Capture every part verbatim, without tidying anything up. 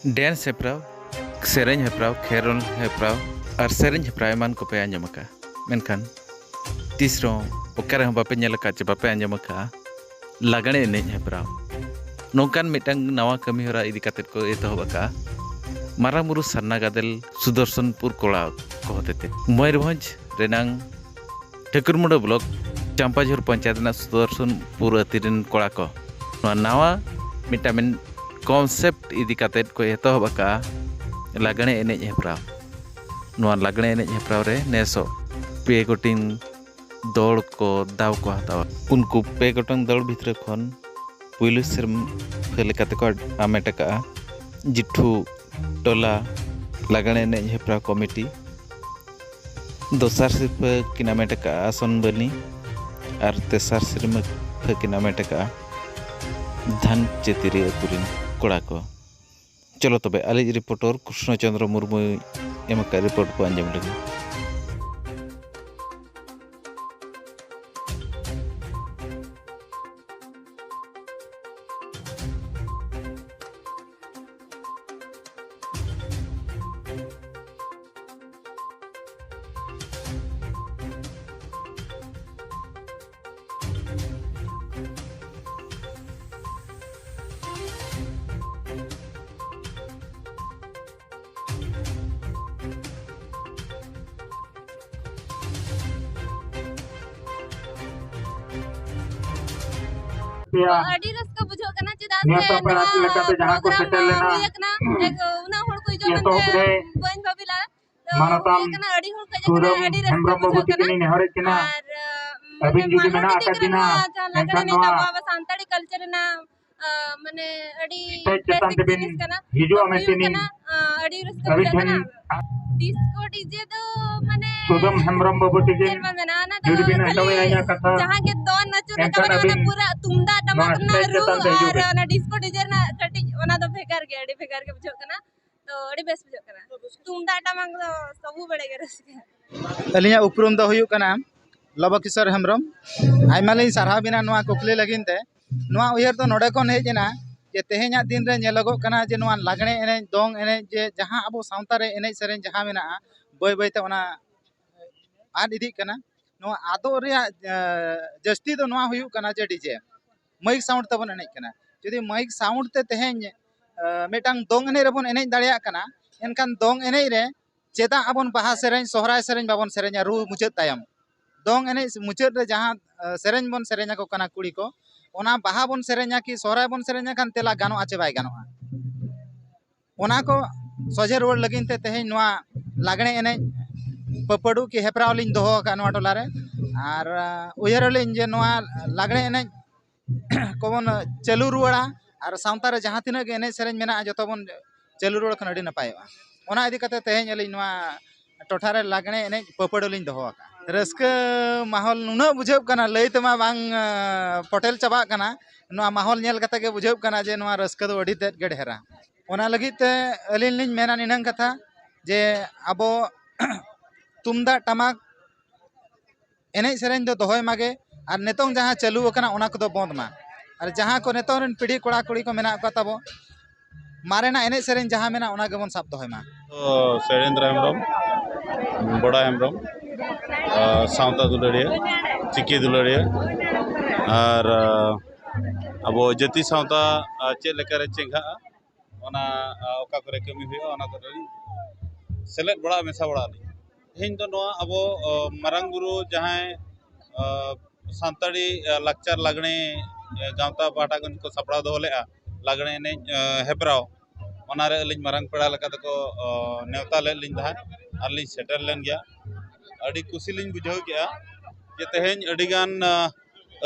Dance ᱦᱮᱯᱨᱟᱣ, ᱥᱮᱨᱮᱧ ᱦᱮᱯᱨᱟᱣ, ᱠᱷᱮᱨᱚᱞ ᱦᱮᱯᱨᱟᱣ ᱟᱨ ᱥᱮᱨᱮᱧ ᱦᱮᱯᱨᱟᱣ ᱮᱢᱟᱱ ᱠᱚᱯᱮ ᱟᱸᱡᱚᱢ ᱟᱠᱟᱫᱼᱟ᱾ ᱢᱮᱱᱠᱷᱟᱱ ᱛᱤᱥ ᱨᱮᱦᱚᱸ ᱚᱠᱟ ᱨᱮᱦᱚᱸ ᱵᱟᱯᱮ ᱧᱮᱞ ᱟᱠᱟᱫ ᱪᱮ ᱵᱟᱯᱮ ᱟᱸᱡᱚᱢ ᱟᱠᱟᱫᱼᱟ ᱞᱟᱜᱽᱬᱮ ᱮᱱᱮᱡ ᱦᱮᱯᱨᱟᱣ᱾ ᱱᱚᱝᱠᱟᱱ ᱢᱤᱫᱴᱟᱝ ᱱᱟᱣᱟ ᱠᱟᱹᱢᱤ ᱦᱚᱨᱟ ᱤᱫᱤ ᱠᱟᱛᱮᱫ ᱠᱚ ᱮᱛᱚᱦᱚᱵ ᱟᱠᱟᱫᱼᱟ ᱢᱟᱨᱟᱝ ᱵᱩᱨᱩ ᱥᱟᱨᱱᱟ ᱜᱟᱫᱮᱞ ᱥᱩᱫᱚᱨᱥᱚᱱᱯᱩᱨ ᱠᱚᱲᱟ ᱠᱚ ᱦᱚᱛᱮᱛᱮ᱾ ᱢᱚᱭᱩᱨᱵᱷᱚᱸᱡᱽ ᱨᱮᱱᱟᱝ ᱴᱷᱟᱹᱠᱩᱨᱢᱩᱸᱰᱟᱹ ᱵᱞᱚᱠ ᱪᱟᱢᱯᱟᱡᱷᱳᱨ ᱯᱚᱧᱪᱟᱭᱮᱛ ᱨᱮᱱᱟᱜ ᱥᱩᱫᱚᱨᱥᱚᱱᱯᱩᱨ ᱟᱹᱛᱤ ᱨᱮᱱ ᱠᱚᱲᱟ ᱠᱚ ᱱᱚᱣᱟ ᱱᱟᱣᱟ ᱢᱤᱫᱴᱟᱝ ᱢᱮᱱ ᱠᱚᱱᱥᱮᱯᱴ ᱤᱫᱤ ᱠᱟᱛᱮᱫ ᱠᱚ ᱮᱛᱚᱦᱚᱵ ᱟᱠᱟᱫᱼᱟ ᱞᱟᱜᱽᱬᱮ ᱮᱱᱮᱡ ᱦᱮᱯᱨᱟᱣ᱾ ᱱᱚᱣᱟ ᱞᱟᱜᱽᱬᱮ ᱮᱱᱮᱡ ᱦᱮᱯᱨᱟᱣ ᱨᱮ ᱱᱮᱥᱚᱜ ᱯᱮ ᱜᱚᱴᱮᱱ ᱫᱚᱞ ᱠᱚ ᱫᱟᱣ ᱠᱚ ᱦᱟᱛᱟᱣᱟ᱾ ᱩᱱᱠᱩ ᱯᱮ ᱜᱚᱴᱟᱝ ᱫᱚᱞ ᱵᱷᱤᱛᱨᱤ ᱠᱷᱚᱱ ᱯᱩᱭᱞᱩ ᱥᱤᱨᱯᱷᱟᱹ ᱞᱮᱠᱟᱛᱮ ᱠᱚ ᱦᱟᱢᱮᱴ ᱟᱠᱟᱫᱼᱟ ᱡᱤᱴᱷᱩ ᱴᱚᱞᱟ ᱞᱟᱜᱽᱬᱮ ᱮᱱᱮᱡ ᱦᱮᱯᱨᱟᱣ ᱠᱚᱢᱤᱴᱤ, ᱫᱚᱥᱟᱨ ᱥᱤᱨᱯᱷᱟᱹ ᱠᱤᱱ ᱦᱟᱢᱮᱴ ᱟᱠᱟᱫᱼᱟ ᱟᱥᱚᱱ ᱵᱟᱹᱱᱤ ᱟᱨ ᱛᱮᱥᱟᱨ ᱥᱤᱨᱯᱷᱟᱹ ᱠᱤᱱ ᱦᱟᱢᱮᱴ ᱟᱠᱟᱫᱼᱟ ᱫᱷᱟᱱ ᱪᱮᱛᱤᱨᱤ ᱟᱹᱛᱩ ᱨᱮᱱ ᱠᱚᱲᱟ ᱠᱚ᱾ ᱪᱚᱞᱚ ᱛᱚᱵᱮ ᱟᱞᱮᱭᱤᱡ ᱨᱤᱯᱳᱨᱴᱚᱨ ᱠᱨᱤᱥᱱᱚ ᱪᱚᱸᱫᱽᱨᱚ ᱢᱩᱨᱢᱩᱭ ᱮᱢ ᱟᱠᱟᱫ ᱨᱤᱯᱳᱨᱴ ᱵᱚ ᱟᱸᱡᱚᱢ ᱞᱮᱜᱮ᱾ ᱯᱮᱭᱟ ᱟᱹᱰᱤ ᱨᱟᱹᱥᱠᱟᱹ ᱵᱩᱡᱷᱟᱹᱜ ᱠᱟᱱᱟ, ᱪᱮᱫᱟᱜ ᱥᱮ ᱱᱮᱣᱛᱟ ᱯᱮᱲᱟ ᱱᱚᱣᱟ ᱞᱮᱠᱟᱛᱮ ᱡᱟᱦᱟᱸ ᱠᱚ program ᱥᱮᱴᱮᱨ ᱞᱮᱱᱟ, ᱦᱩᱭ ᱟᱠᱟᱱᱟ, ᱮᱠ, ᱩᱱᱟᱹᱜ ᱦᱚᱲ ᱠᱚ ᱦᱤᱡᱩᱜᱼᱟ ᱮᱛᱚᱦᱚᱵ ᱢᱮᱱᱛᱮ ᱨᱮ ᱵᱟᱹᱧ ᱵᱷᱟᱹᱵᱤ ᱞᱮᱫᱟ᱾ ᱛᱚ, ᱢᱟᱱᱚᱛᱟᱱ ᱦᱩᱭ ᱟᱠᱟᱱᱟ, ᱟᱹᱰᱤ ᱦᱚᱲ ᱠᱚ ᱦᱮᱡ ᱟᱠᱟᱱᱟ, ᱥᱩᱫᱟᱹᱢ ᱟᱹᱰᱤ ᱨᱟᱹᱥᱠᱟᱹ ᱦᱮᱢᱵᱨᱚᱢ ᱵᱟᱹᱵᱩ ᱵᱩᱡᱷᱟᱹᱜ ᱛᱤᱠᱤᱱ ᱠᱟᱱᱟ᱾ ᱤᱧ ᱱᱮᱦᱚᱨᱮᱫ ᱠᱤᱱᱟ, ᱟᱨ, ᱟᱹᱵᱤᱱ ᱢᱟᱱᱮ ᱡᱩᱫᱤ ᱢᱟᱱᱚᱛ ᱢᱮᱱᱟᱜ ᱤᱫᱤ ᱟᱠᱟᱫ ᱠᱟᱱᱟ ᱵᱤᱱᱟ, ᱱᱚᱣᱟ ᱡᱟᱦᱟᱸ ᱞᱟᱜᱽᱬᱮ ᱮᱱᱠᱷᱟᱱ ᱮᱱᱮᱡ ᱱᱚᱣᱟ ᱛᱟᱵᱚ ᱟᱵᱚ ᱥᱟᱱᱛᱟᱲᱤ culture ᱨᱮᱱᱟᱜ, ᱟ, ᱢᱟᱱᱮ ᱟᱹᱰᱤ ᱥᱴᱮᱡ ᱪᱮᱛᱟᱱ basic ᱛᱮᱵᱤᱱ ᱡᱤᱱᱤᱥ ᱠᱟᱱᱟ᱾ ᱦᱤᱡᱩᱜᱼᱟ ᱛᱚ, ᱢᱮᱱᱛᱮ ᱦᱩᱭᱩᱜ ᱠᱟᱱᱟ, ᱟ, ᱟᱹᱰᱤ ᱨᱟᱹᱥᱠᱟᱹ ᱟᱹᱵᱤᱱ ᱵᱩᱡᱷᱟᱹᱜ ᱴᱷᱮᱱ ᱠᱟᱱᱟ᱾ Disco DJ ᱫᱚ ᱢᱟᱱᱮ ᱥᱩᱫᱟᱹᱢ ᱦᱮᱢᱵᱨᱚᱢ ᱵᱟᱹᱵᱩ ᱛᱤᱠᱤᱱ ᱪᱮᱫ ᱵᱚᱱ ᱢᱮᱱᱟ, ᱚᱱᱟ ᱫᱚ ᱡᱩᱫᱤ ᱵᱤᱱ ᱠᱷᱟᱹᱞᱤ ᱟᱸᱡᱚᱢᱮᱫᱼᱟ ᱤᱧᱟᱹᱜ ᱠᱟᱛᱷᱟ, ᱡᱟᱦᱟᱸ ᱜᱮ ᱫᱚᱱ ᱟᱹᱪᱩᱨ ᱮᱱᱠᱷᱟᱱ ᱞᱮᱠᱟ ᱵᱟᱝ, ᱚᱱᱟ ᱟᱹᱵᱤᱱ ᱯᱩᱨᱟᱹ ᱛᱩᱢᱫᱟᱜ ᱴᱟᱢᱟᱠ ᱱᱚᱣᱟ ᱨᱮᱱᱟᱜ ᱥᱴᱮᱡ ᱨᱩ ᱪᱮᱛᱟᱱ ᱛᱮ ᱦᱤᱡᱩᱜ ᱟᱨ ᱵᱤᱱ᱾ ᱚᱱᱟ disco DJ ᱨᱮᱱᱟᱜ ᱠᱟᱹᱴᱤᱡ ᱚᱱᱟ ᱫᱚ ᱵᱷᱮᱜᱟᱨ ᱜᱮᱭᱟ, ᱟᱹᱰᱤ ᱵᱷᱮᱜᱟᱨ ᱜᱮ ᱵᱩᱡᱷᱟᱹᱜ ᱠᱟᱱᱟ᱾ ᱛᱚ, ᱟᱹᱰᱤ ᱵᱮᱥ ᱵᱩᱡᱷᱟᱹᱜ ᱠᱟᱱᱟ᱾ ᱛᱩᱢᱫᱟᱜ ᱴᱟᱢᱟᱠ ᱫᱚ ᱥᱚᱵᱩ ᱵᱮᱲᱮ ᱜᱮ ᱨᱟᱹᱥᱠᱟᱹ᱾ ᱟᱹᱞᱤᱧᱟᱜ ᱩᱯᱨᱩᱢ ᱫᱚ ᱦᱩᱭᱩᱜ ᱠᱟᱱᱟ ᱞᱚᱵᱚ ᱠᱤᱥᱳᱨ ᱦᱮᱢᱵᱨᱚᱢ᱾ ᱟᱭᱢᱟ ᱞᱤᱧ ᱥᱟᱨᱦᱟᱣ ᱵᱤᱱᱟ ᱱᱚᱣᱟ ᱠᱩᱠᱞᱤ ᱞᱟᱹᱜᱤᱫ ᱛᱮ᱾ ᱱᱚᱣᱟ ᱩᱭᱦᱟᱹᱨ ᱫᱚ ᱱᱚᱰᱮ ᱠᱷᱚᱱ ᱦᱮᱡ ᱮᱱᱟ ᱡᱮ ᱛᱮᱦᱮᱧᱟᱜ ᱫᱤᱱ ᱨᱮ ᱧᱮᱞᱚᱜᱚᱜ ᱠᱟᱱᱟ ᱡᱮ ᱱᱚᱣᱟ ᱞᱟᱜᱽᱬᱮ ᱮᱱᱮᱡ, ᱫᱚᱝ ᱮᱱᱮᱡ, ᱡᱮ ᱡᱟᱦᱟᱸ ᱟᱵᱚ ᱥᱟᱶᱛᱟ ᱨᱮ ᱮᱱᱮᱡ ᱥᱮᱨᱮᱧ ᱡᱟᱦᱟᱸ ᱢᱮᱱᱟᱜᱼᱟ, ᱵᱟᱹᱭ ᱵᱟᱹᱭᱛᱮ ᱚᱱᱟ ᱟᱫ ᱤᱫᱤᱜ ᱠᱟᱱᱟ᱾ ᱱᱚᱣᱟ ᱟᱫᱚᱜ ᱨᱮᱭᱟᱜ ᱡᱟᱹᱥᱛᱤ ᱫᱚ ᱱᱚᱣᱟ ᱦᱩᱭᱩᱜ ᱠᱟᱱᱟ ᱡᱮ ᱰᱤᱡᱮ, ᱢᱟᱭᱤᱠ ᱥᱟᱣᱩᱱᱰ ᱛᱮᱵᱚᱱ ᱮᱱᱮᱡ ᱠᱟᱱᱟ᱾ ᱡᱩᱫᱤ ᱢᱟᱭᱤᱠ ᱥᱟᱣᱩᱱᱰ ᱛᱮ ᱛᱮᱦᱮᱧ ᱢᱤᱫᱴᱟᱝ ᱫᱚᱝ ᱮᱱᱮᱡ ᱨᱮᱵᱚᱱ ᱮᱱᱮᱡ ᱫᱟᱲᱮᱭᱟᱜ ᱠᱟᱱᱟ, ᱮᱱᱠᱷᱟᱱ ᱫᱚᱝ ᱮᱱᱮᱡ ᱨᱮ ᱪᱮᱫᱟᱜ ᱟᱵᱚᱱ ᱵᱟᱦᱟ ᱥᱮᱨᱮᱧ, ᱥᱚᱦᱨᱟᱭ ᱥᱮᱨᱮᱧ ᱵᱟᱵᱚᱱ ᱥᱮᱨᱮᱧᱟ ᱨᱩ ᱢᱩᱪᱟᱹᱫ ᱛᱟᱭᱚᱢ? ᱫᱚᱝ ᱮᱱᱮᱡ ᱢᱩᱪᱟᱹᱫ ᱨᱮ ᱡᱟᱦᱟᱸ ᱥᱮᱨᱮᱧ ᱵᱚᱱ ᱥᱮᱨᱮᱧ ᱟᱠᱚ ᱠᱟᱱᱟ ᱠᱩᱲᱤ ᱠᱚ, ᱚᱱᱟ ᱵᱟᱦᱟ ᱵᱚᱱ ᱥᱮᱨᱮᱧᱟ ᱠᱤ ᱥᱚᱦᱨᱟᱭ ᱵᱚᱱ ᱥᱮᱨᱮᱧᱟ ᱠᱷᱟᱱ ᱛᱮᱞᱟ ᱜᱟᱱᱚᱜᱼᱟ ᱪᱮ ᱵᱟᱭ ᱜᱟᱱᱚᱜᱼᱟ? ᱚᱱᱟ ᱠᱚ ᱥᱚᱡᱷᱮ ᱨᱩᱣᱟᱹᱲ ᱞᱟᱹᱜᱤᱫ ᱛᱮ ᱛᱮᱦᱮᱧ ᱱᱚᱣᱟ ᱞᱟᱜᱽᱬᱮ ᱮᱱᱮᱡ ᱯᱟᱹᱯᱟᱹᱰᱩ ᱠᱤ ᱦᱮᱯᱨᱟᱣ ᱞᱤᱧ ᱫᱚᱦᱚ ᱟᱠᱟᱫ ᱱᱚᱣᱟ ᱴᱚᱞᱟ ᱨᱮ᱾ ᱟᱨ ᱩᱭᱦᱟᱹᱨ ᱟᱹᱞᱤᱧ ᱡᱮ ᱱᱚᱣᱟ ᱞᱟᱜᱽᱬᱮ ᱮᱱᱮᱡ ᱠᱚᱵᱚᱱ ᱪᱟᱹᱞᱩ ᱨᱩᱣᱟᱹᱲᱟ ᱟᱨ ᱥᱟᱶᱛᱟ ᱨᱮ ᱡᱟᱦᱟᱸ ᱛᱤᱱᱟᱹᱜ ᱜᱮ ᱮᱱᱮᱡ ᱥᱮᱨᱮᱧ ᱢᱮᱱᱟᱜᱼᱟ ᱡᱚᱛᱚ ᱵᱚᱱ ᱪᱟᱹᱞᱩ ᱨᱩᱣᱟᱹᱲ ᱠᱷᱟᱱ ᱟᱹᱰᱤ ᱱᱟᱯᱟᱭᱚᱜᱼᱟ᱾ ᱚᱱᱟ ᱤᱫᱤ ᱠᱟᱛᱮ ᱛᱮᱦᱮᱧ ᱟᱹᱞᱤᱧ ᱱᱚᱣᱟ ᱴᱚᱴᱷᱟ ᱨᱮ ᱞᱟᱜᱽᱬᱮ ᱮᱱᱮᱡ ᱯᱟᱹᱯᱟᱹᱲᱟᱹ ᱞᱤᱧ ᱫᱚᱦᱚ ᱟᱠᱟᱫᱼᱟ᱾ ᱨᱟᱹᱥᱠᱟᱹ ᱢᱟᱦᱚᱞ ᱱᱩᱱᱟᱹᱜ ᱵᱩᱡᱷᱟᱹᱜ ᱠᱟᱱᱟ, ᱞᱟᱹᱭ ᱛᱮᱢᱟ ᱵᱟᱝ ᱯᱚᱴᱮᱞ ᱪᱟᱵᱟᱜ ᱠᱟᱱᱟ᱾ ᱱᱚᱣᱟ ᱢᱟᱦᱚᱞ ᱧᱮᱞ ᱠᱟᱛᱮ ᱜᱮ ᱵᱩᱡᱷᱟᱹᱜ ᱠᱟᱱᱟ ᱡᱮ ᱱᱚᱣᱟ ᱨᱟᱹᱥᱠᱟᱹ ᱫᱚ ᱟᱹᱰᱤ ᱛᱮᱫ ᱜᱮ ᱰᱷᱮᱨᱟ᱾ ᱚᱱᱟ ᱞᱟᱹᱜᱤᱫ ᱛᱮ ᱟᱹᱞᱤᱧ ᱞᱤᱧ ᱢᱮᱱᱟ ᱱᱤᱱᱟᱹᱝ ᱠᱟᱛᱷᱟ ᱡᱮ ᱟᱵᱚ ᱛᱩᱢᱫᱟᱜ ᱴᱟᱢᱟᱠ ᱮᱱᱮᱡ ᱥᱮᱨᱮᱧ ᱫᱚ ᱫᱚᱦᱚᱭ ᱢᱟᱜᱮ, ᱟᱨ ᱱᱤᱛᱚᱝ ᱡᱟᱦᱟᱸ ᱪᱟᱹᱞᱩ ᱟᱠᱟᱱᱟ ᱚᱱᱟ ᱠᱚᱫᱚ ᱵᱚᱱᱫ ᱢᱟ, ᱟᱨ ᱡᱟᱦᱟᱸ ᱠᱚ ᱱᱤᱛᱚᱝ ᱨᱮᱱ ᱯᱤᱲᱦᱤ ᱠᱚᱲᱟ ᱠᱩᱲᱤ ᱠᱚ ᱢᱮᱱᱟᱜ ᱠᱚᱣᱟ ᱛᱟᱵᱚ, ᱢᱟᱨᱮᱱᱟᱜ ᱮᱱᱮᱡ ᱥᱮᱨᱮᱧ ᱡᱟᱦᱟᱸ ᱢᱮᱱᱟᱜᱼᱟ ᱚᱱᱟ ᱜᱮᱵᱚᱱ ᱥᱟᱵ ᱫᱚᱦᱚᱭ ᱢᱟ᱾ ᱥᱮᱲᱮᱱᱫᱨᱚ ᱦᱮᱢᱵᱨᱚᱢ, ᱵᱚᱲᱟ ᱦᱮᱢᱵᱨᱚᱢ, ᱥᱟᱶᱛᱟ ᱫᱩᱞᱟᱹᱲᱤᱭᱟᱹ, ᱪᱤᱠᱤ ᱫᱩᱞᱟᱹᱲᱤᱭᱟᱹ, ᱟᱨ ᱟᱵᱚ ᱡᱟᱹᱛᱤ ᱥᱟᱶᱛᱟ ᱪᱮᱫ ᱞᱮᱠᱟᱨᱮ ᱪᱮᱸᱜᱷᱟᱜᱼᱟ, ᱚᱱᱟ ᱚᱠᱟ ᱠᱚᱨᱮ ᱠᱟᱹᱢᱤ ᱦᱩᱭᱩᱜᱼᱟ ᱚᱱᱟ ᱠᱚᱨᱮ ᱥᱮᱞᱮᱫ ᱵᱟᱲᱟ ᱢᱮᱥᱟ ᱵᱟᱲᱟ ᱟᱹᱞᱤᱧ᱾ ᱛᱮᱦᱮᱧ ᱫᱚ ᱱᱚᱣᱟ ᱟᱵᱚ ᱢᱟᱨᱟᱝ ᱵᱩᱨᱩ ᱡᱟᱦᱟᱸᱭ ᱥᱟᱱᱛᱟᱲᱤ ᱞᱟᱠᱪᱟᱨ ᱞᱟᱜᱽᱬᱮ ᱜᱟᱶᱛᱟ ᱯᱟᱦᱴᱟ ᱠᱷᱚᱱ ᱠᱚ ᱥᱟᱯᱲᱟᱣ ᱫᱚᱦᱚ ᱞᱮᱫᱼᱟ ᱞᱟᱜᱽᱬᱮ ᱮᱱᱮᱡ ᱦᱮᱯᱨᱟᱣ, ᱚᱱᱟᱨᱮ ᱟᱹᱞᱤᱧ ᱢᱟᱨᱟᱝ ᱯᱮᱲᱟ ᱞᱮᱠᱟ ᱛᱮᱠᱚ ᱱᱮᱣᱛᱟ ᱞᱮᱫ ᱞᱤᱧ ᱛᱟᱦᱮᱸᱫ, ᱟᱨ ᱞᱤᱧ ᱥᱮᱴᱮᱨ ᱞᱮᱱ ᱜᱮᱭᱟ᱾ ᱟᱹᱰᱤ ᱠᱩᱥᱤ ᱞᱤᱧ ᱵᱩᱡᱷᱟᱹᱣ ᱠᱮᱜᱼᱟ ᱡᱮ ᱛᱮᱦᱮᱧ ᱟᱹᱰᱤᱜᱟᱱ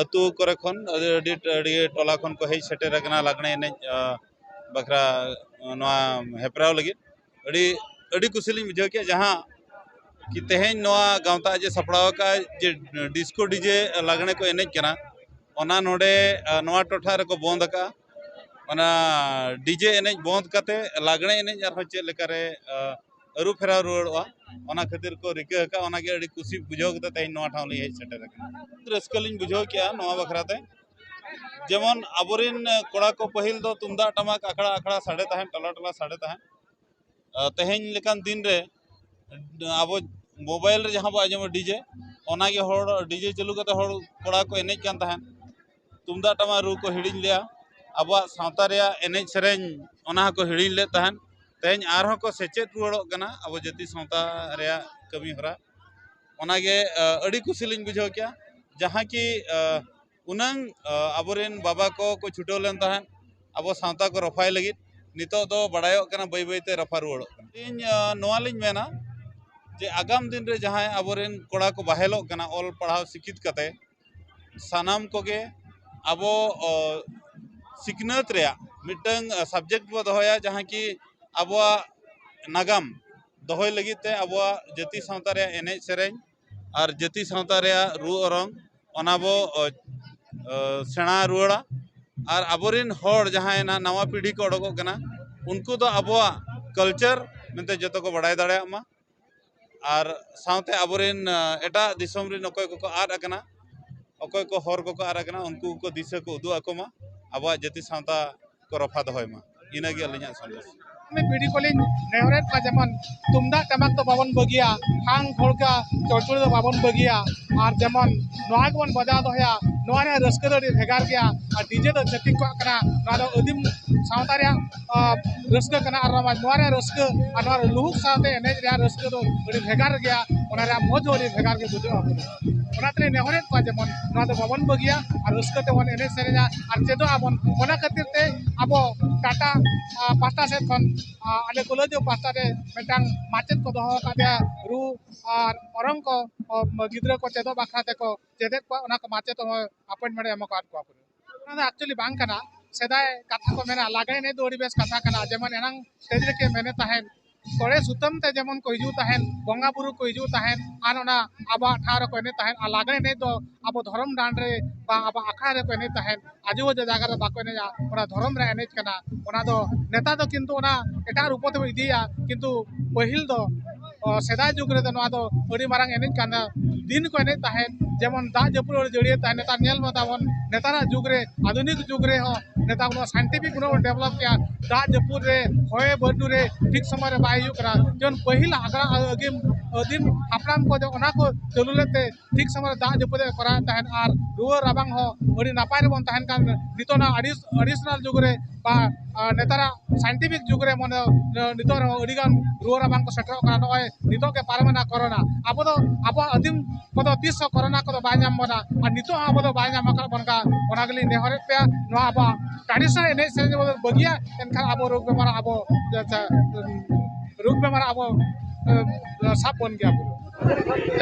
ᱟᱹᱛᱩ ᱠᱚᱨᱮ ᱠᱷᱚᱱ, ᱟᱹᱰᱤ ᱟᱹᱰᱤ ᱴᱚᱞᱟ ᱠᱷᱚᱱ ᱠᱚ ᱦᱮᱡ ᱥᱮᱴᱮᱨ ᱟᱠᱟᱱᱟ ᱞᱟᱜᱽᱬᱮ ᱮᱱᱮᱡ ᱵᱟᱠᱷᱨᱟ ᱱᱚᱣᱟ ᱦᱮᱯᱨᱟᱣ ᱞᱟᱹᱜᱤᱫ᱾ ᱟᱹᱰᱤ ᱟᱹᱰᱤ ᱠᱩᱥᱤ ᱞᱤᱧ ᱵᱩᱡᱷᱟᱹᱣ ᱠᱮᱜᱼᱟ ᱡᱟᱦᱟᱸ ᱠᱤ ᱛᱮᱦᱮᱧ ᱱᱚᱣᱟ ᱜᱟᱶᱛᱟ ᱡᱮ ᱥᱟᱯᱲᱟᱣ ᱟᱠᱟᱫᱼᱟᱭ ᱡᱮ ᱰᱤᱥᱠᱳ ᱰᱤᱡᱮ ᱞᱟᱜᱽᱬᱮ ᱠᱚ ᱮᱱᱮᱡ ᱠᱟᱱᱟ, ᱚᱱᱟ ᱱᱚᱰᱮ ᱱᱚᱣᱟ ᱴᱚᱴᱷᱟ ᱨᱮᱠᱚ ᱵᱚᱱᱫ ᱟᱠᱟᱫᱼᱟ᱾ ᱚᱱᱟ ᱰᱤᱡᱮ ᱮᱱᱮᱡ ᱵᱚᱱᱫ ᱠᱟᱛᱮ ᱞᱟᱜᱽᱬᱮ ᱮᱱᱮᱡ ᱟᱨᱦᱚᱸ ᱪᱮᱫ ᱞᱮᱠᱟᱨᱮ ᱟᱹᱨᱩ ᱯᱷᱮᱨᱟᱣ ᱨᱩᱣᱟᱹᱲᱚᱜᱼᱟ, ᱚᱱᱟ ᱠᱷᱟᱹᱛᱤᱨ ᱠᱚ ᱨᱤᱠᱟᱹ ᱟᱠᱟᱫᱼᱟ᱾ ᱚᱱᱟᱜᱮ ᱟᱹᱰᱤ ᱠᱩᱥᱤ ᱵᱩᱡᱷᱟᱹᱣ ᱠᱟᱛᱮ ᱛᱮᱦᱮᱧ ᱱᱚᱣᱟ ᱴᱷᱟᱶ ᱞᱤᱧ ᱦᱮᱡ ᱥᱮᱴᱮᱨ ᱟᱠᱟᱱᱟ᱾ ᱨᱟᱹᱥᱠᱟᱹ ᱞᱤᱧ ᱵᱩᱡᱷᱟᱹᱣ ᱠᱮᱜᱼᱟ ᱱᱚᱣᱟ ᱵᱟᱠᱷᱨᱟ ᱛᱮ᱾ ᱡᱮᱢᱚᱱ ᱟᱵᱚᱨᱮᱱ ᱠᱚᱲᱟ ᱠᱚ ᱯᱟᱹᱦᱤᱞ ᱫᱚ ᱛᱩᱢᱫᱟᱜ ᱴᱟᱢᱟᱠ ᱟᱠᱷᱲᱟ ᱟᱠᱷᱲᱟ ᱥᱟᱰᱮ ᱛᱟᱦᱮᱸᱫ, ᱴᱚᱞᱟ ᱴᱚᱞᱟ ᱥᱟᱰᱮ ᱛᱟᱦᱮᱸᱫ᱾ ᱛᱮᱦᱮᱧ ᱞᱮᱠᱟᱱ ᱫᱤᱱ ᱨᱮ ᱟᱵᱚ ᱢᱳᱵᱟᱭᱤᱞ ᱨᱮ ᱡᱟᱦᱟᱸ ᱵᱚ ᱟᱸᱡᱚᱢᱟ ᱰᱤᱡᱮ, ᱚᱱᱟᱜᱮ ᱦᱚᱲ ᱰᱤᱡᱮ ᱪᱟᱹᱞᱩ ᱠᱟᱛᱮ ᱦᱚᱲ ᱠᱚᱲᱟ ᱠᱚ ᱮᱱᱮᱡ ᱠᱟᱱ ᱛᱟᱦᱮᱸᱫ᱾ ᱛᱩᱢᱫᱟᱜ ᱴᱟᱢᱟᱠ ᱨᱩ ᱠᱚ ᱦᱤᱲᱤᱧ ᱞᱮᱜᱼᱟ᱾ ᱟᱵᱚᱣᱟᱜ ᱥᱟᱶᱛᱟ ᱨᱮᱭᱟᱜ ᱮᱱᱮᱡ ᱥᱮᱨᱮᱧ ᱚᱱᱟ ᱦᱚᱸᱠᱚ ᱦᱤᱲᱤᱧ ᱞᱮᱫ ᱛᱟᱦᱮᱸᱫ᱾ ᱛᱮᱦᱮᱧ ᱟᱨᱦᱚᱸ ᱠᱚ ᱥᱮᱪᱮᱫ ᱨᱩᱣᱟᱹᱲᱚᱜ ᱠᱟᱱᱟ ᱟᱵᱚ ᱡᱟᱹᱛᱤ ᱥᱟᱶᱛᱟ ᱨᱮᱭᱟᱜ ᱠᱟᱹᱢᱤ ᱦᱚᱨᱟ᱾ ᱚᱱᱟᱜᱮ ᱟᱹᱰᱤ ᱠᱩᱥᱤ ᱞᱤᱧ ᱵᱩᱡᱷᱟᱹᱣ ᱠᱮᱜᱼᱟ, ᱡᱟᱦᱟᱸ ᱠᱤ ᱩᱱᱟᱹᱝ ᱟᱵᱚᱨᱮᱱ ᱵᱟᱵᱟ ᱠᱚ ᱠᱚ ᱪᱷᱩᱴᱟᱹᱣ ᱞᱮᱱ ᱛᱟᱦᱮᱸᱫ ᱟᱵᱚ ᱥᱟᱶᱛᱟ ᱠᱚ ᱨᱚᱯᱷᱟᱭ ᱞᱟᱹᱜᱤᱫ᱾ ᱱᱤᱛᱚᱜ ᱫᱚ ᱵᱟᱲᱟᱭᱚᱜ ᱠᱟᱱᱟ ᱵᱟᱹᱭ ᱵᱟᱹᱭᱛᱮ ᱨᱚᱯᱷᱟ ᱨᱩᱣᱟᱹᱲᱚᱜ ᱠᱟᱱᱟ᱾ ᱤᱧ ᱱᱚᱣᱟ ᱞᱤᱧ ᱢᱮᱱᱟ ᱡᱮ ᱟᱜᱟᱢ ᱫᱤᱱ ᱨᱮ ᱡᱟᱦᱟᱸᱭ ᱟᱵᱚᱨᱮᱱ ᱠᱚᱲᱟ ᱠᱚ ᱵᱟᱦᱮᱞᱚᱜ ᱠᱟᱱᱟ ᱚᱞ ᱯᱟᱲᱦᱟᱣ ᱥᱤᱠᱷᱤᱛ ᱠᱟᱛᱮ, ᱥᱟᱱᱟᱢ ᱠᱚᱜᱮ ᱟᱵᱚ ᱥᱤᱠᱷᱱᱟᱹᱛ ᱨᱮᱭᱟᱜ ᱢᱤᱫᱴᱟᱝ ᱥᱟᱵᱡᱮᱠᱴ ᱵᱚ ᱫᱚᱦᱚᱭᱟ, ᱡᱟᱦᱟᱸ ᱠᱤ ᱟᱵᱚᱣᱟᱜ ᱱᱟᱜᱟᱢ ᱫᱚᱦᱚᱭ ᱞᱟᱹᱜᱤᱫ ᱛᱮ ᱟᱵᱚᱣᱟᱜ ᱡᱟᱹᱛᱤ ᱥᱟᱶᱛᱟ ᱨᱮᱭᱟᱜ ᱮᱱᱮᱡ ᱥᱮᱨᱮᱧ ᱟᱨ ᱡᱟᱹᱛᱤ ᱥᱟᱶᱛᱟ ᱨᱮᱭᱟᱜ ᱨᱩ ᱚᱨᱚᱝ, ᱚᱱᱟ ᱵᱚ ᱥᱮᱬᱟ ᱨᱩᱣᱟᱹᱲᱟ᱾ ᱟᱨ ᱟᱵᱚᱨᱮᱱ ᱦᱚᱲ ᱡᱟᱦᱟᱸᱭ ᱱᱟᱣᱟ ᱯᱤᱲᱦᱤ ᱠᱚ ᱚᱰᱚᱠᱚᱜ ᱠᱟᱱᱟ, ᱩᱱᱠᱩ ᱫᱚ ᱟᱵᱚᱣᱟᱜ ᱠᱟᱞᱪᱟᱨ ᱢᱮᱱᱛᱮ ᱡᱚᱛᱚ ᱠᱚ ᱵᱟᱲᱟᱭ ᱫᱟᱲᱮᱭᱟᱜ ᱢᱟ᱾ ᱟᱨ ᱥᱟᱶᱛᱮ ᱟᱵᱚᱨᱮᱱ ᱮᱴᱟᱜ ᱫᱤᱥᱚᱢ ᱨᱮᱱ ᱚᱠᱚᱭ ᱠᱚᱠᱚ ᱟᱫ ᱟᱠᱟᱱᱟ, ᱚᱠᱚᱭ ᱠᱚ ᱦᱚᱨ ᱠᱚᱠᱚ ᱟᱫ ᱟᱠᱟᱱᱟ, ᱩᱱᱠᱩ ᱠᱚ ᱫᱤᱥᱟᱹ ᱠᱚ ᱩᱫᱩᱜ ᱟᱠᱚ ᱢᱟ, ᱟᱵᱚᱣᱟᱜ ᱡᱟᱹᱛᱤ ᱥᱟᱶᱛᱟ ᱠᱚ ᱨᱚᱯᱷᱟ ᱫᱚᱦᱚᱭ ᱢᱟ᱾ ᱤᱱᱟᱹᱜᱮ ᱟᱹᱞᱤᱧᱟᱜ ᱥᱟᱸᱫᱮᱥ᱾ ᱯᱤᱲᱦᱤ ᱠᱚᱞᱤᱧ ᱱᱮᱦᱚᱨᱮᱫ ᱠᱚᱣᱟ, ᱡᱮᱢᱚᱱ ᱛᱩᱢᱫᱟᱜ ᱴᱟᱢᱟᱠ ᱫᱚ ᱵᱟᱵᱚᱱ ᱵᱟᱹᱜᱤᱭᱟ, ᱠᱷᱟᱝ ᱠᱷᱚᱲᱠᱟ ᱪᱚᱲᱪᱚᱲᱤ ᱫᱚ ᱵᱟᱵᱚᱱ ᱵᱟᱹᱜᱤᱭᱟ᱾ ᱟᱨ ᱡᱮᱢᱚᱱ ᱱᱚᱣᱟ ᱜᱮᱵᱚᱱ ᱵᱟᱡᱟᱣ ᱫᱚᱦᱚᱭᱟ᱾ ᱱᱚᱣᱟ ᱨᱮᱭᱟᱜ ᱨᱟᱹᱥᱠᱟᱹ ᱫᱚ ᱟᱹᱰᱤ ᱵᱷᱮᱜᱟᱨ ᱜᱮᱭᱟ᱾ ᱟᱨ ᱰᱤᱡᱮ ᱫᱚ ᱪᱷᱟᱹᱛᱤᱠ ᱠᱚᱣᱟᱜ ᱠᱟᱱᱟ, ᱱᱚᱣᱟ ᱫᱚ ᱟᱹᱫᱤᱢ ᱥᱟᱶᱛᱟ ᱨᱮᱭᱟᱜ ᱨᱟᱹᱥᱠᱟᱹ ᱠᱟᱱᱟ᱾ ᱟᱨ ᱱᱚᱣᱟ ᱨᱮᱭᱟᱜ ᱨᱟᱹᱥᱠᱟᱹ ᱟᱨ ᱱᱚᱣᱟ ᱞᱩᱦᱩᱠ ᱥᱟᱶᱛᱮ ᱮᱱᱮᱡ ᱨᱮᱭᱟᱜ ᱨᱟᱹᱥᱠᱟᱹ ᱫᱚ ᱟᱹᱰᱤ ᱵᱷᱮᱜᱟᱨ ᱜᱮᱭᱟ᱾ ᱚᱱᱟ ᱨᱮᱭᱟᱜ ᱢᱚᱡᱽ ᱦᱚᱸ ᱟᱹᱰᱤ ᱵᱷᱮᱜᱟᱨ ᱜᱮ ᱵᱩᱡᱷᱟᱹᱜᱼᱟ᱾ ᱚᱱᱟᱛᱮ ᱱᱮᱦᱚᱨᱮᱫ ᱠᱚᱣᱟ, ᱡᱮᱢᱚᱱ ᱱᱚᱣᱟ ᱫᱚ ᱵᱟᱵᱚᱱ ᱵᱟᱹᱜᱤᱭᱟ ᱟᱨ ᱨᱟᱹᱥᱠᱟᱹ ᱛᱮᱵᱚᱱ ᱮᱱᱮᱡ ᱥᱮᱨᱮᱧᱟ ᱟᱨ ᱪᱮᱫᱚᱜ ᱟᱵᱚᱱ᱾ ᱚᱱᱟ ᱠᱷᱟᱹᱛᱤᱨ ᱛᱮ ᱟᱵᱚ ᱴᱟᱴᱟ ᱯᱟᱦᱴᱟ ᱥᱮᱫ ᱠᱷᱚᱱ ᱟᱞᱮ ᱠᱚᱞᱮᱡᱽ ᱯᱟᱦᱴᱟ ᱨᱮ ᱢᱤᱫᱴᱟᱝ ᱢᱟᱪᱮᱫ ᱠᱚ ᱫᱚᱦᱚ ᱟᱠᱟᱫᱮᱭᱟ, ᱨᱩ ᱟᱨ ᱚᱨᱚᱝ ᱠᱚ ᱜᱤᱫᱽᱨᱟᱹ ᱠᱚ ᱪᱮᱫᱚᱜ ᱵᱟᱠᱷᱨᱟ ᱛᱮᱠᱚ ᱪᱮᱫᱮᱫ ᱠᱚᱣᱟ᱾ ᱚᱱᱟ ᱠᱚ ᱢᱟᱪᱮᱫ ᱦᱚᱸ ᱟᱯᱚᱭᱮᱱᱴᱢᱮᱱᱴ ᱮᱢ ᱟᱠᱟᱫ ᱠᱚᱣᱟ ᱯᱩᱨᱟᱹ᱾ ᱚᱱᱟ ᱫᱚ ᱮᱠᱪᱩᱭᱮᱞᱤ ᱵᱟᱝ ᱠᱟᱱᱟ᱾ ᱥᱮᱫᱟᱭ ᱠᱟᱛᱷᱟ ᱠᱚ ᱢᱮᱱᱟ, ᱞᱟᱜᱽᱲᱮ ᱮᱱᱮᱡ ᱫᱚ ᱟᱹᱰᱤ ᱵᱮᱥ ᱠᱟᱛᱷᱟ ᱠᱟᱱᱟ᱾ ᱡᱮᱢᱚᱱ ᱮᱱᱟᱝ ᱥᱴᱮᱡ ᱨᱮᱠᱚ ᱢᱮᱱᱮᱫ ᱛᱟᱦᱮᱸᱫ, ᱛᱚᱲᱮ ᱥᱩᱛᱟᱹᱢ ᱛᱮ ᱡᱮᱢᱚᱱ ᱠᱚ ᱦᱤᱡᱩᱜ ᱛᱟᱦᱮᱸᱫ, ᱵᱚᱸᱜᱟ ᱵᱩᱨᱩ ᱠᱚ ᱦᱤᱡᱩᱜ ᱛᱟᱦᱮᱸᱫ, ᱟᱨ ᱚᱱᱟ ᱟᱵᱚᱣᱟᱜ ᱴᱷᱟᱶ ᱨᱮᱠᱚ ᱮᱱᱮᱡ ᱛᱟᱦᱮᱸᱫ᱾ ᱟᱨ ᱞᱟᱜᱽᱲᱮ ᱮᱱᱮᱡ ᱫᱚ ᱟᱵᱚ ᱫᱷᱚᱨᱚᱢ ᱰᱟᱸᱰ ᱨᱮ ᱵᱟ ᱟᱵᱚ ᱟᱠᱷᱲᱟ ᱨᱮᱠᱚ ᱮᱱᱮᱡ ᱛᱟᱦᱮᱸᱫ, ᱟᱡᱚ ᱵᱟᱡᱚ ᱡᱟᱭᱜᱟ ᱨᱮ ᱵᱟᱠᱚ ᱮᱱᱮᱡᱟ, ᱚᱱᱟ ᱫᱷᱚᱨᱚᱢ ᱨᱮ ᱮᱱᱮᱡ ᱠᱟᱱᱟ᱾ ᱚᱱᱟ ᱫᱚ ᱱᱮᱛᱟᱨ ᱫᱚ ᱠᱤᱱᱛᱩ ᱚᱱᱟ ᱮᱴᱟᱜ ᱨᱩᱯᱚ ᱛᱮᱵᱚ ᱤᱫᱤᱭᱟ, ᱠᱤᱱᱛᱩ ᱯᱟᱹᱦᱤᱞ ᱫᱚ, ᱚ, ᱥᱮᱫᱟᱭ ᱡᱩᱜᱽ ᱨᱮᱫᱚ ᱱᱚᱣᱟ ᱫᱚ ᱟᱹᱰᱤ ᱢᱟᱨᱟᱝ ᱮᱱᱮᱡ ᱠᱟᱱᱟ, ᱫᱤᱱ ᱠᱚ ᱮᱱᱮᱡ ᱛᱟᱦᱮᱸᱫ᱾ ᱡᱮᱢᱚᱱ ᱫᱟᱜ ᱡᱟᱹᱯᱩᱫ ᱟᱹᱰᱤ ᱡᱟᱹᱲᱤᱭᱮᱫ ᱛᱟᱦᱮᱸ, ᱱᱮᱛᱟᱨ ᱧᱮᱞ ᱢᱟ ᱛᱟᱵᱚᱱ, ᱱᱮᱛᱟᱨᱟᱜ ᱡᱩᱜᱽ ᱨᱮ, ᱟᱫᱷᱩᱱᱤᱠ ᱡᱩᱜᱽ ᱨᱮᱦᱚᱸ ᱱᱮᱛᱟᱨ ᱩᱱᱟᱹᱜ scientific ᱩᱱᱟᱹᱜ ᱵᱚᱱ develop ᱠᱮᱜᱼᱟ, ᱫᱟᱜ ᱡᱟᱹᱯᱩᱫ ᱨᱮ, ᱦᱚᱭ ᱵᱟᱹᱨᱰᱩ ᱨᱮ ᱴᱷᱤᱠ ᱥᱚᱢᱚᱭ ᱨᱮ ᱵᱟᱭ ᱦᱩᱭᱩᱜ ᱠᱟᱱᱟ᱾ ᱡᱮᱢᱚᱱ ᱯᱟᱹᱦᱤᱞ ᱟᱜᱽᱨᱟ ᱟᱹᱜᱤᱢ ᱟᱹᱫᱤᱢ ᱦᱟᱯᱲᱟᱢ ᱠᱚ ᱡᱮ ᱚᱱᱟ ᱠᱚ ᱪᱟᱹᱞᱩ ᱞᱮᱫ ᱛᱮ ᱴᱷᱤᱠ ᱥᱚᱢᱚᱭ ᱨᱮ ᱫᱟᱜ ᱡᱟᱹᱯᱩᱫ ᱮ ᱠᱚᱨᱟᱣᱮᱫ ᱛᱟᱦᱮᱸᱫ ᱟᱨ ᱨᱩᱣᱟᱹ ᱨᱟᱵᱟᱝ ᱦᱚᱸ ᱟᱹᱰᱤ ᱱᱟᱯᱟᱭ ᱨᱮᱵᱚᱱ ᱛᱟᱦᱮᱱ ᱠᱟᱱ᱾ ᱱᱤᱛᱚᱜ ᱚᱱᱟ ᱟᱹᱰᱤ additional ᱡᱩᱜᱽ ᱨᱮ ᱵᱟ, ᱟ, ᱱᱮᱛᱟᱨᱟᱜ scientific ᱡᱩᱜᱽ ᱨᱮ ᱢᱟᱱᱮ, ᱱᱤᱛᱚᱜ ᱨᱮᱦᱚᱸ ᱟᱹᱰᱤ ᱜᱟᱱ ᱨᱩᱣᱟᱹ ᱨᱟᱵᱟᱝ ᱠᱚ ᱥᱮᱴᱮᱨᱚᱜ ᱠᱟᱱᱟ᱾ ᱱᱚᱜᱼᱚᱭ ᱱᱤᱛᱚᱜ ᱜᱮ ᱯᱟᱨᱚᱢᱮᱱᱟ ᱠᱳᱨᱳᱱᱟ᱾ ᱟᱵᱚ ᱫᱚ ᱟᱵᱚᱣᱟᱜ ᱟᱹᱫᱤᱢ ᱠᱚᱫᱚ ᱛᱤᱥ ᱦᱚᱸ ᱠᱳᱨᱳᱱᱟ ᱠᱚᱫᱚ ᱵᱟᱭ ᱧᱟᱢ ᱵᱚᱱᱟ ᱟᱨ ᱱᱤᱛᱚᱜ ᱦᱚᱸ ᱟᱵᱚ ᱫᱚ ᱵᱟᱭ ᱧᱟᱢ ᱟᱠᱟᱫ ᱵᱚᱱ ᱠᱟᱱ᱾ ᱚᱱᱟ ᱜᱮᱞᱤᱧ ᱱᱮᱦᱚᱨᱮᱫ ᱯᱮᱭᱟ, ᱱᱚᱣᱟ ᱟᱵᱚᱣᱟᱜ traditional ᱮᱱᱮᱡ ᱥᱮᱨᱮᱧ ᱵᱚᱱ ᱵᱟᱹᱜᱤᱭᱟ, ᱮᱱᱠᱷᱟᱱ ᱟᱵᱚ ᱨᱳᱜᱽ ᱵᱮᱢᱟᱨ ᱟᱵᱚ, ᱡᱟ-, ᱡᱟ-, ᱨᱳᱜᱽ ᱵᱮᱢᱟᱨ ᱟᱵᱚ, ᱮ, ᱥᱟᱵ ᱵᱚᱱ ᱜᱮᱭᱟ ᱵᱚᱱ᱾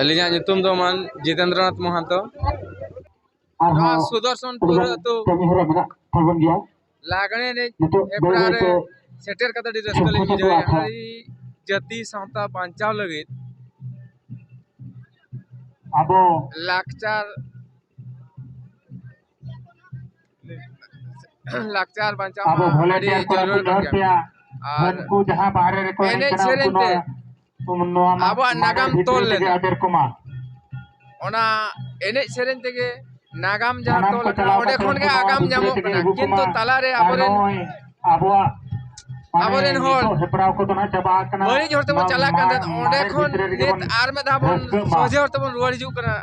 ᱟᱹᱞᱤᱧᱟᱜ ᱧᱩᱛᱩᱢ ᱫᱚ ᱢᱟᱱ ᱡᱤᱛᱮᱱᱫᱨᱚᱱᱟᱛᱷ ᱢᱚᱦᱟᱱᱛᱚ᱾ ᱱᱚᱣᱟ ᱟᱨᱦᱚᱸ ᱥᱩᱫᱚᱨᱥᱚᱱᱯᱩᱨ ᱟᱹᱰᱤᱜᱟᱱ ᱟᱹᱛᱩ ᱠᱟᱹᱢᱤ ᱦᱚᱨᱟ ᱢᱮᱱᱟᱜ ᱛᱟᱵᱚᱱ ᱜᱮᱭᱟ᱾ ᱞᱟᱜᱽᱬᱮ ᱮᱱᱮᱡ ᱱᱤᱛᱚᱜ ᱵᱟᱹᱭ ᱦᱮᱯᱨᱟᱣ ᱵᱟᱹᱭ ᱨᱮ ᱛᱮ ᱥᱮᱴᱮᱨ ᱠᱟᱛᱮ ᱟᱹᱰᱤ ᱨᱟᱹᱥᱠᱟᱹ ᱞᱤᱧ ᱥᱚᱢᱯᱚᱨᱠᱚ ᱵᱩᱡᱷᱟᱹᱣᱮᱫᱼᱟ᱾ ᱟᱠᱷᱲᱟ ᱟᱹᱰᱤ ᱡᱟᱹᱛᱤ ᱥᱟᱶᱛᱟ ᱵᱟᱧᱪᱟᱣ ᱞᱟᱹᱜᱤᱫ ᱟᱵᱚ ᱞᱟᱠᱪᱟᱨ, ᱞᱟᱠᱪᱟᱨ ᱵᱟᱧᱪᱟᱣ ᱟᱵᱚ ᱢᱟ ᱟᱹᱰᱤ volunteer ᱠᱚᱲᱟ ᱡᱟᱹᱨᱩᱲ ᱠᱚ ᱠᱟᱱ ᱜᱮᱭᱟ᱾ ᱯᱮᱭᱟ, ᱟᱨ ᱩᱱᱠᱩ ᱡᱟᱦᱟᱸ ᱵᱟᱦᱨᱮ ᱨᱮᱠᱚ ᱮᱱᱮᱡ ᱮᱱᱮᱡ ᱠᱟᱱᱟ, ᱥᱮᱨᱮᱧ ᱩᱱᱠᱩ ᱛᱮ ᱱᱚᱣᱟ, ᱱᱚᱣᱟ ᱢᱟ ᱟᱵᱚᱣᱟᱜ ᱢᱟᱨᱮ ᱱᱟᱜᱟᱢ ᱵᱷᱤᱛᱨᱤ ᱛᱚᱞ ᱛᱮᱜᱮ ᱞᱮᱱᱟ᱾ ᱟᱫᱮᱨ ᱠᱚᱢᱟ᱾ ᱚᱱᱟ ᱮᱱᱮᱡ ᱥᱮᱨᱮᱧ ᱛᱮᱜᱮ ᱱᱟᱜᱟᱢ ᱡᱟᱦᱟᱸ ᱥᱟᱱᱟᱢ ᱛᱚᱞ ᱠᱚ ᱟᱠᱟᱱᱟ, ᱪᱟᱞᱟᱣ ᱚᱸᱰᱮ ᱠᱟᱛᱮ ᱠᱷᱚᱱ ᱜᱮ ᱩᱱᱠᱩ ᱱᱚᱣᱟ ᱟᱜᱟᱢ ᱵᱷᱤᱛᱨᱤ ᱧᱟᱢᱚᱜ ᱛᱮᱜᱮ ᱠᱟᱱᱟ᱾ ᱟᱹᱜᱩ ᱠᱤᱱᱛᱩ ᱠᱚᱢᱟ᱾ ᱛᱟᱞᱟᱨᱮ ᱟᱨ ᱟᱵᱚᱨᱮᱱ ᱱᱚᱜᱼᱚᱭ ᱟᱵᱚᱣᱟᱜ ᱢᱟᱱᱮ ᱟᱵᱚᱨᱮᱱ ᱦᱚᱲ ᱱᱤᱛᱚᱜ ᱦᱮᱯᱨᱟᱣ ᱠᱚᱫᱚ ᱱᱟᱜ ᱪᱟᱵᱟ ᱟᱠᱟᱱᱟ᱾ ᱵᱟᱹᱲᱤᱡ ᱦᱚᱨ ᱛᱮᱵᱚᱱ ᱱᱚᱣᱟ ᱪᱟᱞᱟᱜ ᱠᱟᱱ ᱢᱟᱨᱮ ᱛᱟᱦᱮᱸᱫ, ᱚᱸᱰᱮ ᱵᱷᱤᱛᱨᱤ ᱠᱷᱚᱱ ᱨᱮᱜᱮ ᱱᱤᱛ ᱵᱚᱱ ᱟᱨ ᱢᱤᱫ ᱫᱷᱟᱣ ᱵᱚᱱ ᱨᱟᱹᱥᱠᱟᱹᱜ ᱢᱟ᱾ ᱥᱚᱡᱷᱮ ᱦᱚᱨ ᱛᱮᱵᱚᱱ ᱨᱩᱣᱟᱹᱲ ᱦᱤᱡᱩᱜ ᱠᱟᱱᱟ᱾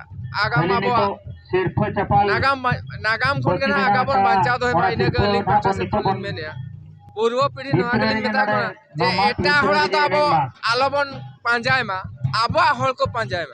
ᱟᱜᱟᱢ ᱠᱷᱟᱹᱞᱤ ᱟᱵᱚᱣᱟᱜ ᱱᱤᱛᱚᱜ ᱥᱤᱨᱯᱷᱟᱹ ᱪᱟᱯᱟᱞ ᱱᱟᱜᱟᱢ ᱵᱟ-, ᱱᱟᱜᱟᱢ ᱠᱷᱚᱱ ᱜᱮ ᱵᱟᱹᱠᱤ ᱱᱟᱦᱟᱜ ᱢᱮᱱᱟᱜ ᱟᱜᱟᱢ ᱵᱚᱱ ᱟᱠᱟᱫᱼᱟ, ᱵᱟᱧᱪᱟᱣ ᱫᱚᱦᱚᱭ ᱢᱟ, ᱚᱱᱟ ᱤᱱᱟᱹ ᱜᱮ ᱥᱤᱨᱯᱷᱟᱹ ᱟᱹᱞᱤᱧ ᱱᱟᱜ ᱯᱟᱦᱴᱟ ᱵᱚᱱ ᱥᱮᱫ ᱱᱤᱛᱚᱜ ᱠᱷᱚᱱ ᱞᱤᱧ ᱢᱮᱱᱮᱫᱼᱟ᱾ ᱯᱩᱨᱵᱚ ᱯᱤᱲᱦᱤ ᱱᱚᱣᱟ ᱵᱷᱤᱛᱨᱤ ᱠᱟᱛᱷᱟ ᱨᱮᱜᱮ ᱥᱮᱫ ᱱᱟᱜ ᱠᱷᱚᱱ ᱞᱤᱧ ᱢᱮᱱᱟ ᱡᱮ ᱱᱚᱣᱟ ᱮᱴᱟᱜ ᱵᱷᱤᱛᱨᱤ ᱦᱚᱲᱟᱜ ᱫᱚ ᱨᱮᱜᱮ ᱟᱵᱚ ᱮᱱᱮᱡ ᱢᱟ᱾ ᱟᱞᱚᱵᱚᱱ ᱯᱟᱸᱡᱟᱭ ᱢᱟ, ᱟᱵᱚᱣᱟᱜ ᱦᱚᱲ ᱠᱚ ᱯᱟᱸᱡᱟᱭ ᱢᱟ᱾